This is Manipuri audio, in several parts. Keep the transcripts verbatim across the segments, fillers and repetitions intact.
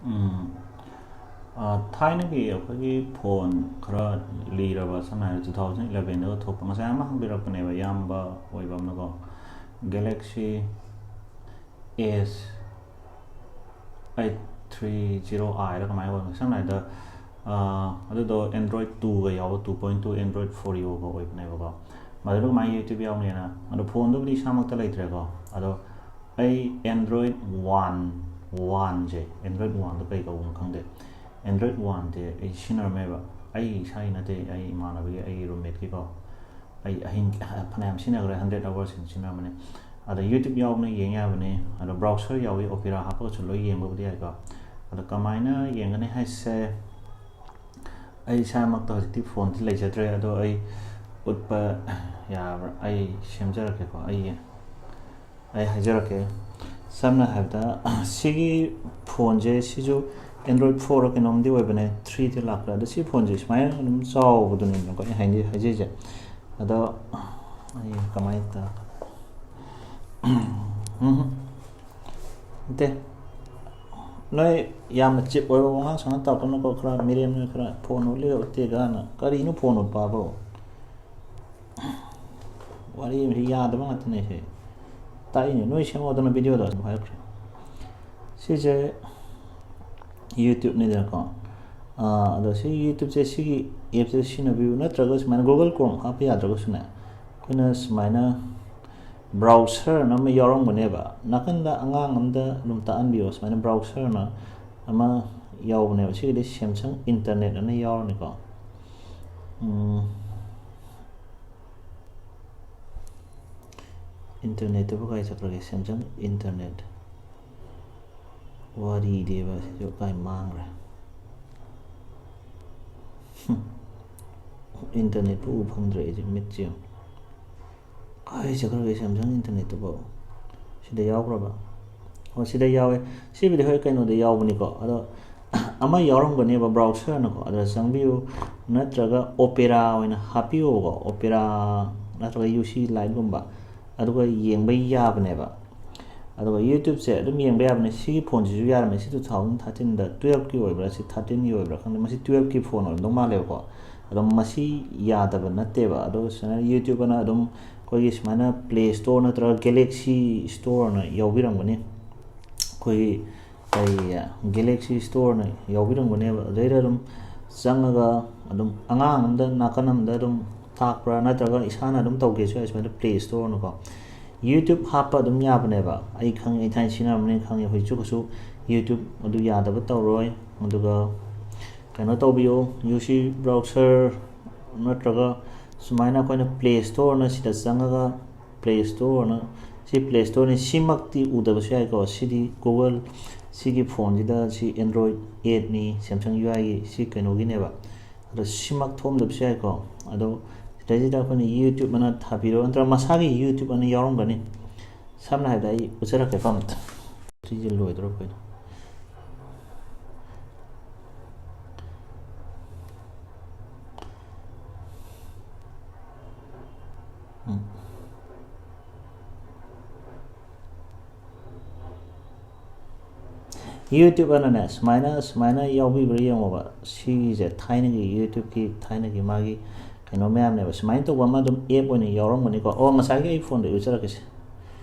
ꯎꯝ꯫ ꯑ, ꯊꯥꯏꯅꯒꯤ ꯑꯩꯈꯣꯏꯒꯤ ꯐꯣꯟ ꯈꯔ ꯂꯤꯔꯕ, ꯁꯝꯅ ꯍꯥꯏꯔꯕꯗ two thousand elevenꯗꯒ ꯊꯣꯛꯄ, ꯉꯁꯥꯏ ꯑꯃ ꯍꯪꯕꯤꯔꯛꯄꯅꯦꯕ, ꯏꯌꯥꯝꯕ ꯑꯣꯏꯕ ꯑꯃꯅꯀꯣ, Galaxy S eight three zero I ꯔ ꯀꯃꯥꯏꯅ ꯑꯣꯏꯕꯅꯣ? ꯁꯝꯅ ꯍꯥꯏꯔꯕꯗ, ꯑ, ꯑꯗꯨꯗꯣ Android twoꯒ ꯌꯥꯎꯕ, two point two Android Foreo ꯒ ꯑꯣꯏꯕꯅꯦꯕꯀꯣ꯫ ꯃꯗꯨꯗ ꯀꯃꯥꯏꯅ YouTube ꯌꯥꯎꯅꯤꯅ? ꯑꯗꯣ ꯐꯣꯟꯗꯨꯕꯨꯗꯤ ꯏꯁꯥꯃꯛꯇ ꯂꯩꯇ꯭ꯔꯦꯀꯣ꯫ ꯑꯗꯣ ꯑꯩ Android one, one ꯁꯦ, Android one ꯗꯣ ꯀꯩ ꯀꯧꯕꯅꯣ ꯈꯪꯗꯦ꯫ Android one ꯁꯦ ꯑꯩ ꯁꯤꯖꯤꯟꯅꯔꯝꯃꯦꯕ꯫ ꯑꯩ ꯏꯁꯥꯒꯤ ꯅꯠꯇꯦ, ꯑꯩ ꯏꯃꯥꯟꯅꯕꯒꯤ, ꯑꯩꯒꯤ roommateꯀꯤꯀꯣ꯫ ꯑꯩ ꯑꯍꯤꯡ ꯐꯅꯌꯥꯝ ꯁꯤꯖꯤꯟꯅꯈ꯭ꯔꯦ, hundred hours ꯍꯦꯟꯅ ꯁꯤꯖꯤꯟꯅꯔꯝꯃꯅꯤ꯫ ꯑꯗ YouTube ꯌꯥꯎꯅ ꯌꯦꯡ ꯌꯥꯕꯅꯤ, ꯑꯗꯣ browser ꯌꯥꯎꯏ, Opera ꯍꯥꯞꯄꯒꯁꯨ ꯂꯣꯏ ꯌꯦꯡꯕꯕꯨꯗꯤ ꯌꯥꯏꯀꯣ꯫ ꯑꯗꯣ ꯀꯃꯥꯏꯅ ꯌꯦꯡꯒꯅꯤ ꯍꯥꯏꯁꯦ, ꯑꯩ ꯏꯁꯥꯃꯛꯇ ꯍꯧꯖꯤꯛꯇꯤ ꯐꯣꯟꯗꯤ ꯂꯩꯖꯗ꯭ꯔꯦ, ꯑꯗꯣ ꯑꯩ ꯎꯠꯄ ꯌꯥꯕ꯭ꯔꯥ? ꯑꯩ ꯁꯦꯝꯖꯔꯛꯀꯦꯀꯣ, ꯑꯩ, ꯑꯩ ꯍꯥꯏꯖꯔꯛꯀꯦ꯫ ꯁꯝꯅ ꯍꯥꯏꯔꯕꯗ, ꯁꯤꯒꯤ ꯐꯣꯟꯁꯦ, ꯁꯤꯁꯨ Android four ꯔ ꯀꯩꯅꯣꯝꯗꯤ ꯑꯣꯏꯕꯅꯦ, three ꯗ ꯂꯥꯛꯄ꯭ꯔꯥ? ꯑꯗꯣ ꯁꯤ ꯐꯣꯟꯁꯦ ꯁꯨꯃꯥꯏꯅ ꯑꯗꯨꯝ ꯆꯥꯎꯕꯗꯨꯅꯦꯕꯀꯣ ꯑꯩ ꯍꯥꯏꯅꯤ-, ꯍꯥꯏꯖꯩꯁꯦ꯫ ꯑꯗꯣ ꯑꯩ ꯀꯃꯥꯏꯅ ꯇꯧ-, ꯎꯝ, ꯅꯠꯇꯦ, ꯅꯣꯏ ꯌꯥꯝꯅ cheap ꯑꯣꯏꯕ ꯋꯥꯉꯥꯡ ꯁꯉꯥꯡ ꯇꯧꯔꯛꯀꯅꯨꯀꯣ, ꯈꯔ ꯃꯤꯔꯦꯝ ꯅꯣꯏ, ꯈꯔ ꯐꯣꯟ ꯎꯠꯂꯤꯒ ꯎꯠꯇꯦꯒꯅ꯫ ꯀꯔꯤꯅꯣ ꯐꯣꯟ ꯎꯠꯄꯕꯣ? ꯋꯥꯔꯤ ꯑꯃꯁꯤ ꯌꯥꯗꯕ ꯉꯥꯛꯇꯅꯦ ꯁꯦ꯫ ꯇꯥꯛꯏꯅꯦ, ꯅꯣꯏ ꯁꯦꯝꯃꯛꯑꯣꯗꯅ videoꯗꯣ ꯑꯗꯨꯝ ꯍꯥꯏꯔꯛꯈ꯭ꯔꯦ꯫ ꯁꯤꯁꯦ YouTubeꯅꯤꯗꯅꯀꯣ꯫ ꯑꯥ, ꯑꯗꯣ ꯁꯤ YouTubeꯁꯦ, ꯁꯤꯒꯤ appꯁꯦ ꯁꯤꯖꯤꯟꯅꯕꯤꯌꯨ, ꯅꯠꯇ꯭ꯔꯒ ꯁꯨꯃꯥꯏꯅ Google Chrome ꯍꯥꯞꯄ ꯌꯥꯗ꯭ꯔꯒꯁꯨꯅꯦ, ꯑꯩꯈꯣꯏꯅ ꯁꯨꯃꯥꯏꯅ browserꯅ ꯑꯃ ꯌꯥꯎꯔꯝꯒꯅꯦꯕ꯫ ꯅꯥꯀꯟꯗ ꯑꯉꯥꯡ ꯑꯝꯗ ꯑꯗꯨꯝ ꯇꯥꯛꯍꯟꯕꯤꯌꯣ, ꯁꯨꯃꯥꯏꯅ browserꯅ ꯑꯃ ꯌꯥꯎꯕꯅꯦꯕ꯫ ꯁꯤꯒꯤꯗꯤ Samsung Internet ꯑꯅ ꯌꯥꯎꯔꯅꯤꯀꯣ꯫ ꯎꯝ꯫ Internetꯇꯨꯕꯨ ꯀꯥꯏ ꯆꯠꯈ꯭ꯔꯒꯦ? Samsung Internet꯫ ꯋꯥꯔꯤꯗꯤꯕ ꯁꯤꯁꯨ ꯀꯥꯏ ꯃꯥꯡꯈ꯭ꯔꯦ? ꯍꯨꯝ꯫ Internetꯄꯨ ꯎ ꯐꯪꯗ꯭ꯔꯦ ꯑꯩꯁꯦ, ꯃꯤꯠꯁꯦ ꯌꯦꯡꯉꯨ꯫ ꯀꯥꯏ ꯆꯠꯈ꯭ꯔꯒꯦ Samsung Internetꯇꯨꯕꯣ? ꯁꯤꯗ ꯌꯥꯎꯈ꯭ꯔꯕ? ꯑꯣ, ꯁꯤꯗ ꯌꯥꯎꯋꯦ꯫ ꯁꯤꯕꯨꯗꯤ ꯍꯣꯏ ꯀꯩꯅꯣꯗ ꯌꯥꯎꯕꯅꯤꯀꯣ, ꯑꯗꯣ ꯑꯃ ꯌꯥꯎꯔꯝꯒꯅꯦꯕ, browserꯅꯀꯣ, ꯑꯗꯨꯗ ꯆꯪꯕꯤꯌꯨ, ꯅꯠꯇ꯭ꯔꯒ Opera ꯑꯣꯏꯅ ꯍꯥꯞꯄꯤꯌꯣꯕꯀꯣ, Opera ꯅꯠꯇ꯭ꯔꯒ UC Liteꯒꯨꯝꯕ, ꯑꯗꯨꯒ ꯌꯦꯡꯕ ꯌꯥꯕꯅꯦꯕ꯫ ꯑꯗꯨꯒ YouTube-ꯁꯦ ꯑꯗꯨꯝ ꯌꯦꯡꯕ ꯌꯥꯕꯅꯤ꯫ ꯁꯤꯒꯤ ꯐꯣꯟꯁꯤꯁꯨ ꯌꯥꯔꯝꯃꯦ꯫ ꯁꯤ two thousand thirteen-ꯗ, twelve-ꯀꯤ ꯑꯣꯏꯕ꯭ꯔꯥ, ꯁꯤ thirteen-ꯒꯤ ꯑꯣꯏꯕ꯭ꯔꯥ ꯈꯪꯗꯦ꯫ ꯃꯁꯤ twelve-ꯀꯤ ꯐꯣꯟ ꯑꯣꯏꯔꯝꯗꯧ ꯃꯥꯜꯂꯦꯕꯀꯣ꯫ ꯑꯗꯣ ꯃꯁꯤ ꯌꯥꯗꯕ ꯅꯠꯇꯦꯕ꯫ ꯑꯗꯣ ꯁꯨꯃꯥꯏꯅ YouTube ꯑꯅ ꯑꯗꯨꯝ ꯑꯩꯈꯣꯏꯒꯤ ꯁꯨꯃꯥꯏꯅ Play Store ꯅꯠꯇ꯭ꯔꯒ Galaxy Store-ꯅ ꯌꯥꯎꯕꯤꯔꯝꯒꯅꯤ꯫ ꯑꯩꯈꯣꯏꯒꯤ ꯀꯔꯤ, Galaxy Store-ꯅ ꯌꯥꯎꯕꯤꯔꯝꯒꯅꯦꯕ꯫ ꯑꯗꯩꯗ ꯑꯗꯨꯝ ꯆꯪꯉꯒ ꯑꯗꯨꯝ ꯑꯉꯥꯡ ꯑꯃꯗ ꯅꯥꯀꯟ ꯑꯃꯗ ꯑꯗꯨꯝ ꯇꯥꯛꯄ꯭ꯔꯥ, ꯅꯠꯇ꯭ꯔꯒ ꯏꯁꯥꯅ ꯑꯗꯨꯝ ꯇꯧꯒꯦꯁꯨ ꯌꯥꯏ꯫ ꯁꯨꯃꯥꯏꯅ Play Store-ꯅꯀꯣ YouTube ꯍꯥꯞꯄ ꯑꯗꯨꯝ ꯌꯥꯕꯅꯦꯕ꯫ ꯑꯩ ꯈꯪꯉꯦ, ꯑꯩ ꯊꯥꯏꯅ ꯁꯤꯖꯤꯟꯅꯔꯝꯕꯅꯤꯅ ꯈꯪꯉꯦ꯫ ꯍꯧꯖꯤꯛꯁꯨ ꯀꯩꯁꯨ YouTube ꯑꯗꯨ ꯌꯥꯗꯕ ꯇꯧꯔꯣꯏ꯫ ꯑꯗꯨꯒ ꯀꯩꯅꯣ ꯇꯧꯕꯤꯌꯨ, UC browser ꯅꯠꯇ꯭ꯔꯒ ꯁꯨꯃꯥꯏꯅ ꯑꯩꯈꯣꯏꯅ Play Store-ꯅ ꯁꯤꯗ ꯆꯪꯉꯒ Play Store-ꯅ, ꯁꯤ Play Store-ꯅꯤ꯫ ꯁꯤꯃꯛꯇꯤ ꯎꯗꯕꯁꯨ ꯌꯥꯏꯀꯣ꯫ ꯁꯤꯗꯤ Google, ꯁꯤꯒꯤ ꯐꯣꯟꯁꯤꯗ ꯁꯤ Android eight-ꯅꯤ, Samsung U I-ꯒꯤ ꯁꯤ ꯀꯩꯅꯣꯒꯤꯅꯦꯕ꯫ ꯑꯗꯣ ꯁꯤꯃꯛ ꯊꯣꯛꯑꯝꯗꯕꯁꯨ ꯌꯥꯏꯀꯣ꯫ ꯑꯗꯣ ꯁꯤꯗꯩꯁꯤꯗ ꯑꯩꯈꯣꯏꯅ YouTube ꯑꯅ ꯊꯥꯕꯤꯔꯣ, ꯅꯠꯇ꯭ꯔꯒ ꯃꯁꯥꯒꯤ YouTube ꯑꯅ ꯌꯥꯎꯔꯝꯒꯅꯤ꯫ ꯁꯝꯅ ꯍꯥꯏꯔꯕꯗ ꯑꯩ ꯎꯠꯆꯔꯛꯀꯦꯀꯣ ꯑꯝꯇ꯫ ꯁꯤꯁꯦ ꯂꯣꯏꯗ꯭ꯔꯣ ꯀꯩꯅꯣ? ꯎꯝ꯫ YouTube ꯑꯅꯅꯦ, ꯁꯨꯃꯥꯏꯅ, ꯁꯨꯃꯥꯏꯅ ꯌꯥꯎꯕꯤꯕ꯭ꯔꯥ ꯌꯦꯡꯉꯣꯕ꯫ ꯁꯤꯒꯤꯁꯦ ꯊꯥꯏꯅꯒꯤ YouTube-ꯀꯤ, ꯊꯥꯏꯅꯒꯤ ꯃꯥꯒꯤ ꯀꯩꯅꯣ ꯃꯌꯥꯝꯅꯦꯕ꯫ ꯁꯨꯃꯥꯏꯅ ꯇꯧꯕ ꯑꯃ ꯑꯗꯨꯝ app ꯑꯣꯏꯅ ꯌꯥꯎꯔꯝꯒꯅꯤꯀꯣ꯫ ꯑꯣ, ꯉꯁꯥꯏꯒꯤ ꯑꯩ ꯐꯣꯟꯗ ꯎꯠꯆꯔꯛꯀꯦꯁꯦ꯫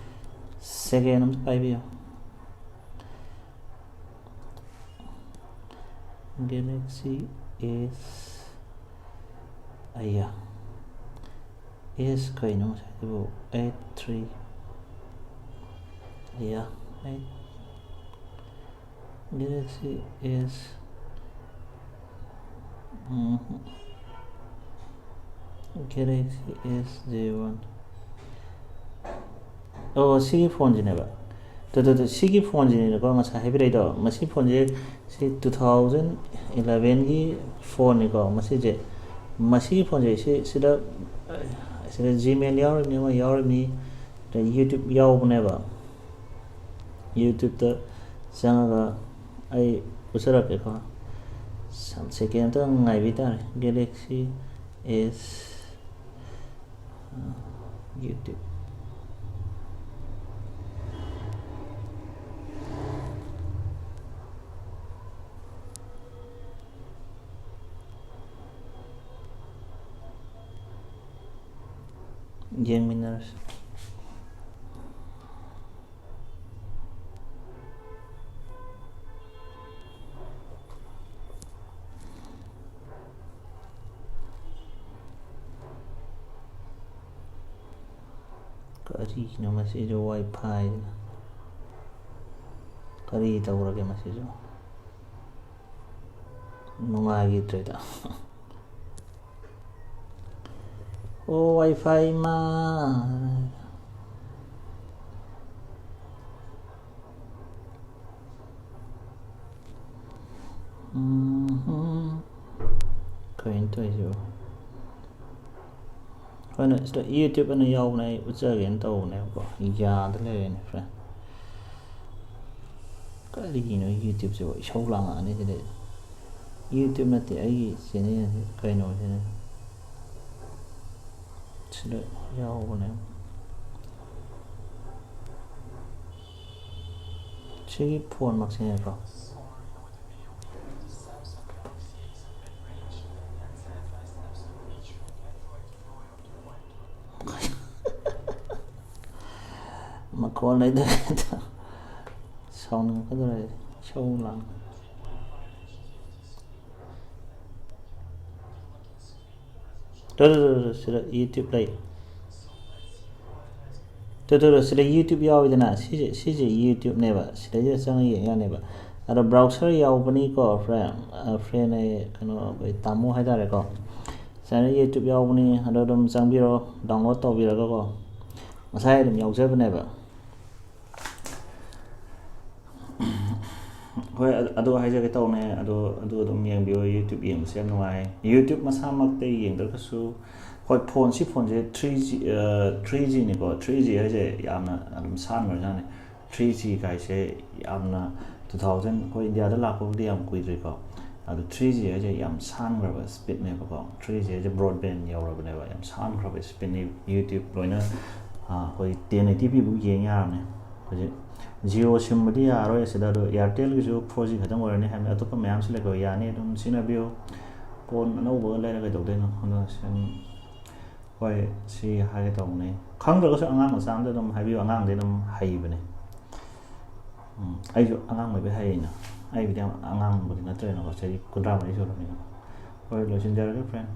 Second ꯑꯝꯇ ꯄꯥꯏꯕꯤꯌꯨ꯫ Galaxy S, ꯑꯌꯥ, S ꯀꯩꯅꯣ ꯉꯁꯥꯏꯗꯨꯕꯨ? Eight three, ꯑꯌꯥ, eight, Galaxy S, ꯎꯝ, Galaxy S J one꯫ ꯑꯣ, ꯁꯤꯒꯤ ꯐꯣꯟꯁꯤꯅꯦꯕ꯫ ꯇꯨ, ꯇꯨ, ꯇꯨ, ꯁꯤꯒꯤ ꯐꯣꯟꯁꯤꯅꯦꯕꯀꯣ ꯉꯁꯥꯏ ꯍꯥꯏꯕꯤꯔꯛꯏꯗꯣ꯫ ꯃꯁꯤ ꯐꯣꯟꯁꯦ, ꯁꯤ two thousand eleven-ꯒꯤ ꯐꯣꯟꯅꯤꯀꯣ꯫ ꯃꯁꯤꯁꯦ, ꯃꯁꯤꯒꯤ ꯐꯣꯟꯁꯦ ꯁꯤ, ꯁꯤꯗ, ꯁꯤꯗ Gmail ꯌꯥꯎꯔꯤꯕꯅꯤ, ꯑꯃ ꯌꯥꯎꯔꯤꯕꯅꯤ, ꯑꯗꯩ YouTube ꯌꯥꯎꯕꯅꯦꯕ꯫ YouTube-ꯇ ꯆꯪꯉꯒ ꯑꯩ ꯎꯠꯆꯔꯛꯀꯦꯀꯣ꯫ Some second ꯑꯝꯇ ꯉꯥꯏꯕꯤ ꯇꯥꯔꯦ꯫ Galaxy S, YouTube꯫ ꯌꯦꯡꯃꯤꯟꯅꯔꯁꯤ꯫ ꯀꯔꯤꯅꯣ ꯃꯁꯤꯁꯨ ꯋꯥꯏ ꯐꯥꯏꯁꯤꯅ? ꯀꯔꯤ ꯇꯧꯔꯒꯦ ꯃꯁꯤꯁꯨ? ꯅꯨꯡꯉꯥꯏꯈꯤꯗ꯭ꯔꯦꯗ꯫ ꯑꯣ, ꯋꯥꯏ ꯐꯥꯏ ꯃꯥ꯫ ꯎꯝꯍꯨꯝ꯫ ꯀꯩꯅꯣ ꯇꯧꯔꯤꯁꯤꯕꯣ? ꯑꯩꯈꯣꯏꯅ ꯁꯤꯗ YouTube ꯑꯅ ꯌꯥꯎꯕꯅꯦ, ꯑꯩ ꯎꯠꯆꯒꯦꯅ ꯇꯧꯕꯅꯦꯕꯀꯣ, ꯌꯥꯗ ꯂꯩꯔꯦꯅꯦ friend꯫ ꯀꯔꯤꯒꯤꯅꯣ YouTubeꯁꯤꯕꯣ? ꯏꯁꯧ ꯂꯥꯡꯉꯛꯑꯅꯤ ꯁꯤꯗꯤ꯫ YouTube ꯅꯠꯇꯦ ꯑꯩꯒꯤ channel ꯀꯩꯅꯣꯁꯤꯅꯦ꯫ ꯁꯤꯗ ꯌꯥꯎꯕꯅꯦ꯫ ꯁꯤꯒꯤ ꯐꯣꯟꯃꯛꯁꯤꯅꯦꯀꯣ꯫ ꯃꯈꯣꯟ ꯂꯩꯗꯣꯏꯗ ꯁꯥꯎꯅꯤꯡꯉꯛꯀꯗꯧꯔꯦ꯫ ꯏꯁꯧ ꯂꯥꯡ꯫ ꯇꯨ, ꯇꯨ, ꯇꯨ, ꯇꯨ, ꯁꯤꯗ YouTube ꯂꯩ꯫ ꯇꯨ, ꯇꯨ, ꯇꯨ, ꯁꯤꯗ YouTube ꯌꯥꯎꯋꯤꯗꯅ, ꯁꯤꯁꯦ, ꯁꯤꯁꯦ YouTubeꯅꯦꯕ, ꯁꯤꯗꯩꯁꯤꯗ ꯆꯪꯉ ꯌꯦꯡ ꯌꯥꯅꯦꯕ꯫ ꯑꯗꯣ browser ꯌꯥꯎꯕꯅꯤꯀꯣ friend, ꯑ, friend ꯑꯩ ꯀꯩꯅꯣ ꯑꯩꯈꯣꯏ ꯇꯥꯃꯣ ꯍꯥꯏꯇꯥꯔꯦꯀꯣ꯫ Channel YouTube ꯌꯥꯎꯕꯅꯤ, ꯑꯗꯣ ꯑꯗꯨꯝ ꯆꯪꯕꯤꯔꯣ, download ꯇꯧꯕꯤꯔꯒꯀꯣ꯫ ꯉꯁꯥꯏ ꯑꯗꯨꯝ ꯌꯥꯎꯖꯕꯅꯦꯕ꯫ ꯍꯣꯏ, ꯑꯗꯨ, ꯑꯗꯨ ꯍꯥꯏꯖꯒꯦ ꯇꯧꯅꯦ꯫ ꯑꯗꯣ ꯑꯗꯨ ꯑꯗꯨꯝ ꯌꯦꯡꯕꯤꯌꯣ, YouTube ꯌꯦꯡꯕꯁꯦ ꯌꯥꯝ ꯅꯨꯡꯉꯥꯏ꯫ YouTube ꯃꯁꯥꯃꯛꯇ ꯌꯦꯡꯗ꯭ꯔꯒꯁꯨ, ꯍꯣꯏ, ꯐꯣꯟ, ꯁꯤ ꯐꯣꯟꯁꯦ three G, ꯑ, three Gꯅꯤꯀꯣ꯫ Three G ꯍꯥꯏꯁꯦ ꯌꯥꯝꯅ ꯑꯗꯨꯝ ꯁꯥꯟꯕꯖꯥꯠꯅꯤ꯫ Three G ꯀꯥꯏꯁꯦ ꯌꯥꯝꯅ two thousand, ꯑꯩꯈꯣꯏ ꯏꯟꯗꯤꯌꯥꯗ ꯂꯥꯛꯄꯕꯨꯗꯤ ꯌꯥꯝ ꯀꯨꯏꯗ꯭ꯔꯤꯀꯣ꯫ ꯑꯗꯨ three G ꯍꯥꯏꯁꯦ ꯌꯥꯝ ꯁꯥꯟꯈ꯭ꯔꯕ speedꯅꯦꯕꯀꯣ꯫ Three G ꯍꯥꯏꯁꯦ broadband ꯌꯧꯔꯕꯅꯦꯕ, ꯌꯥꯝ ꯁꯥꯟꯈ꯭ꯔꯕ speedꯅꯤ꯫ YouTube ꯂꯣꯏꯅ, ꯑ, ꯑꯩꯈꯣꯏ ten eighty ꯄꯤꯕꯨ ꯌꯦꯡ ꯌꯥꯔꯕꯅꯦ꯫ ꯍꯧꯖꯤꯛ Jio SIMꯕꯨꯗꯤ ꯌꯥꯔꯣꯏ ꯑꯁꯤꯗ, ꯑꯗꯣ Airtelꯒꯤꯁꯨ four G ꯈꯛꯇꯪ ꯑꯣꯏꯔꯅꯤ ꯍꯥꯏꯕꯅꯤ꯫ ꯑꯇꯣꯞꯄ ꯃꯌꯥꯝꯁꯨ ꯂꯩꯀꯣ, ꯌꯥꯅꯤ, ꯑꯗꯨꯝ ꯁꯤꯖꯤꯟꯅꯕꯤꯌꯨ꯫ ꯐꯣꯟ ꯑꯅꯧꯕ ꯂꯩꯔ ꯀꯩꯗꯧꯗꯣꯏꯅꯣ? ꯑꯗꯣ ꯁꯨꯝ ꯍꯣꯏ, ꯁꯤ ꯍꯥꯏꯒꯦ ꯇꯧꯕꯅꯦ꯫ ꯈꯪꯗ꯭ꯔꯒꯁꯨ ꯑꯉꯥꯡ ꯃꯆꯥ ꯑꯃꯗ ꯑꯗꯨꯝ ꯍꯥꯏꯕꯤꯌꯨ, ꯑꯉꯥꯡꯗꯤ ꯑꯗꯨꯝ ꯍꯩꯕꯅꯦ꯫ ꯎꯝ, ꯑꯩꯁꯨ ꯑꯉꯥꯡ ꯑꯣꯏꯕꯩ ꯍꯩꯌꯦꯅ꯫ ꯑꯩꯕꯨꯗꯤ ꯌꯥꯝ ꯑꯉꯥꯡꯕꯨꯗꯤ ꯅꯠꯇ꯭ꯔꯦꯅꯀꯣ, ꯆꯍꯤ ꯀꯨꯟꯊ꯭ꯔꯥ ꯃꯔꯤ ꯁꯨꯔꯕꯅꯤꯅ꯫ ꯍꯣꯏ, ꯂꯣꯏꯁꯤꯟꯖꯔꯒꯦ friend꯫